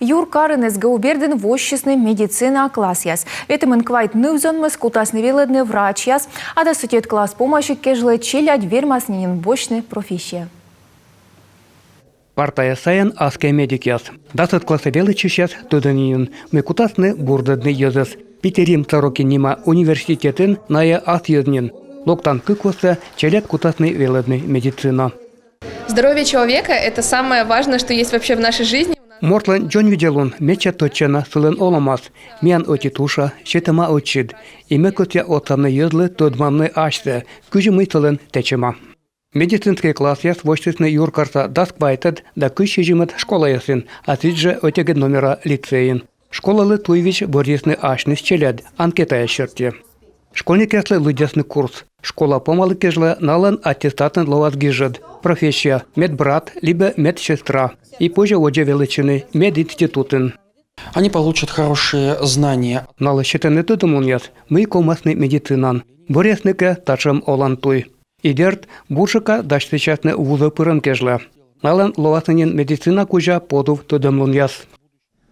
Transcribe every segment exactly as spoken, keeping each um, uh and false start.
Юркарын СГУ бердын восьтісны медицина классъяс. Ветымын квайт ныв-зонмӧс кутасны велӧдны врачьяс, а дас ӧтикӧд класс помасигкежлӧ челядь вермас нин босьтны профессия. Партаяс сайын аскиа медикъяс. Дасӧд классӧ велӧдчысьяс тӧдӧны нин, мый кутасны бурдӧдны йӧзӧс. Питирим Сорокин нима университетын найӧ ас йӧз нин. Локтан кык восӧ челядь кутасны велӧдны медицина. Здоровье человека — это самое важное, что есть вообще в нашей жизни. Мортлӧн дзоньвидзалун медся тӧдчана сылӧн олӧмас. Миян ӧти туша, сетӧма ӧтчыд. И ме кӧсъя отсавны йӧзлы тӧдмавны асьсӧ, кыдзи мый сылӧн тэчӧма. Медицинскӧй классъяс восьтісны юркарса дас квайтӧд да кызь сизимӧд школаясын, а сідзжӧ ӧтикӧд номера лицейын. Школалы туйвизь бӧрйисны асьныс челядь анкетая серти. Школьникъяслы лыддясны курс. Школа помалігкежлӧ налӧн аттестатын лоас гижӧд: профессия медбрат либӧ медсестра. И позьӧ водзӧ велӧдчыны мединститутын. Они получат хорошие знания. Налы сетӧны тӧдӧмлунъяс, мый ковмасны медицинаын. Бӧрйисны кӧ татшӧм олан туй. И дерт, бурджыка дасьтысясны вузӧ пырӧмкежлӧ. Налӧн лоасны нин медицина кузя подув тӧдӧмлунъяс.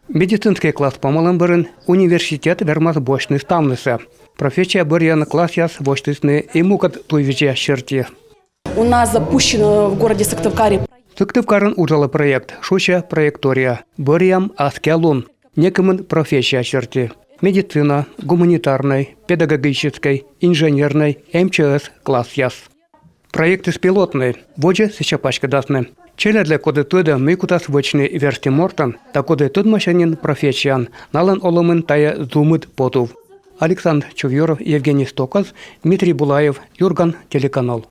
Медицинскӧй класс помалӧм бӧрын университет вермас босьтны ставнысӧ. Профессия бӧръян классъяс восьтісны и мукӧд туйвизьяс серти. У нас запущено в городе Сыктывкаре. Сыктывкарын уджалӧ проект, шусьӧ проектория. Бӧръям аскиа лун. Некымын профессия серти: медицина, гуманитарнӧй, педагогическӧй, инженернӧй, МЧС классъяс. Проектыс пилотнӧй, водзӧ сэтчӧ паськӧдасны. Челядьлы, коді тӧдӧ, мый кутас вӧчны верстьӧ мортӧн, да коді тӧдмасьӧ нин профессияӧн, налӧн олӧмын тайӧ зумыд подув. Александр Чувьюров, Евгений Стокас, Дмитрий Булаев, «Юрган» телеканал.